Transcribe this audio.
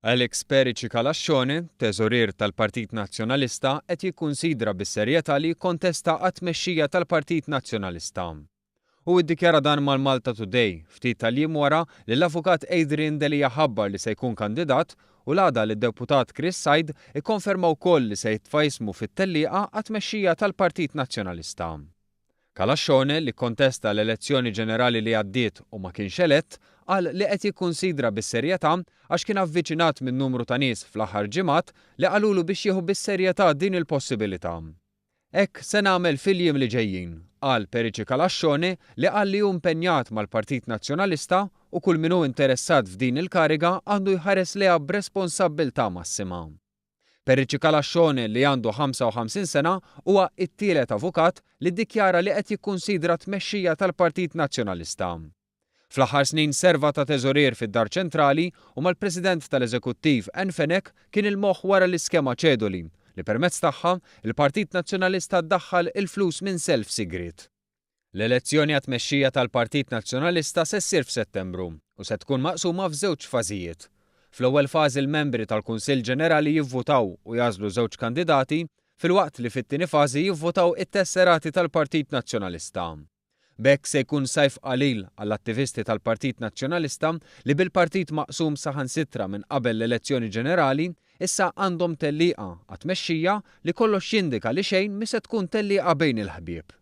Alex Perici Calascione, Teżorier tal-Partit Nazzjonalista qed jikkunsidra bis-serjetà li jikkontesta għat-tmexxija tal-Partit Nazzjonalista. Hu iddikjara dan mal-MaltaToday, ftit tal-jiem wara li l-Avukat Adrian Delia ħabbar li se jkun kandidat u l-għada li d-Deputat Chris Said ikkonferma wkoll li se jitfa' ismu fit-tellieqa għat-tmexxija tal-Partit Nazzjonalista. Calascione, li kkontesta l-elezzjoni ġenerali li għaddiet u ma kienx elett, qal li qed jikkunsidra bis-serjetà għax kien avviċinat minn numru ta' nies fl-aħħar ġimgħat li qalulu biex jieħu bis-serjetà din il-possibilità. Hekk se nagħmel fil-jiem li ġejjin, qal Perici Calascione li qal li hu impenjat mal-Partit Nazzjonalista u kull min hu interessat f'din il-kariga għandu jħares lejha b'responsabbiltà massima. Perici Calascione li għandu 55 sena huwa t-tielet avukat li ddikjara li qed jikkunsidra t-tmexxija tal-Partit Nazzjonalista. Fl-aħħar snin serva ta' teżorier fid-Dar Ċentrali u mal-President tal-Eżekuttiv Ann Fenech kien il-moħħ wara l-iskema ċedoli li permezz tagħha l-Partit Nazzjonalista daħħal il-flus minn self sigriet. L-elezzjoni għat-tmexxija tal-Partit Nazzjonalista se ssir f'Settembru u se tkun maqsuma f'żewġ fażijiet. Fl-ewwel fażi l-membri tal-Kunsill Ġenerali jivvutaw u jagħżlu żewġ kandidati filwaqt li fit-tieni fażi jivvutaw it-tesserati tal-Partit Nazzjonalista. B'hekk se jkun sajf qalil għall-attivisti tal-Partit Nazzjonalista li bil-partit maqsum saħansitra minn qabel l-elezzjoni ġenerali, issa għandhom tellieqa għat-tmexxija li kollox jindika li xejn mhi se tkun tellieqa bejn il-ħbieb.